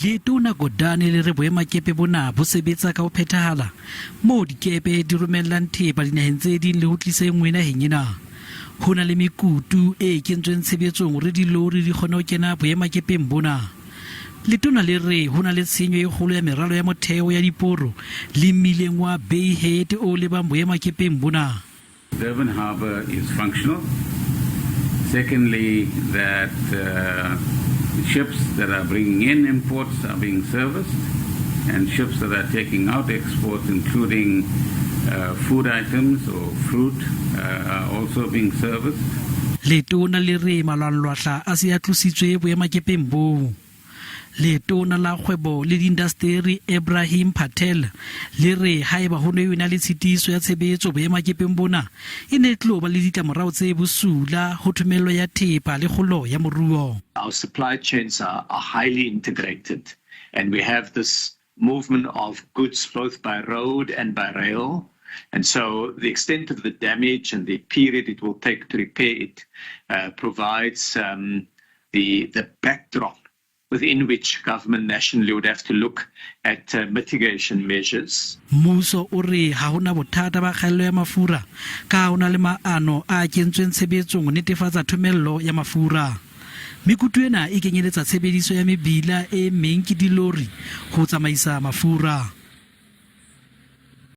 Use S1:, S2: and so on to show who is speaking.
S1: Letona Gordhan le re boemakepe bona bo sebetsa ka ho phethahala moo dikepe di romellang thepa dinaheng tse ding le ho tlisa e nngwe naheng ena. Ho na le mekutu e kentsweng tshebetsong hore dilori di kgone ho kena boemakepeng bona. Letona le re ho na le tshenyo e kgolo ya meralo ya motheo ya diporo le mmileng wa Bayhead o lebang boemakepeng bona.
S2: Durban Harbour is functional. Secondly, that ships that are bringing in imports are being serviced and ships that are taking out exports, including food items or fruit, are also being serviced.
S1: Letona le re malwanlwahla a se a tlositswe boemakepeng boo. Letona la Kgwebo le Diindasteri Ebrahim Patel le re haeba ho ne ho ena le tshitiso ya tshebetso boemakepeng bona, e ne e tlo ba le ditlamorao tse bosula ho thomello ya thepa le kgolo ya moruo.
S3: Our supply chains are highly integrated and we have this movement of goods both by road and by rail. And so the extent of the damage and the period it will take to repair it provides the backdrop within which government nationally would have to look at mitigation measures.
S1: Mmuso o re ha ho na bothata ba kgaello ya mafura ka ha ho na le maano a kentsweng tshebetsong ho netefatsa thomello ya mafura. Mekutu ena e kenyeletsa tshebediso ya mebila e meng ke dilori ho tsamaisa mafura.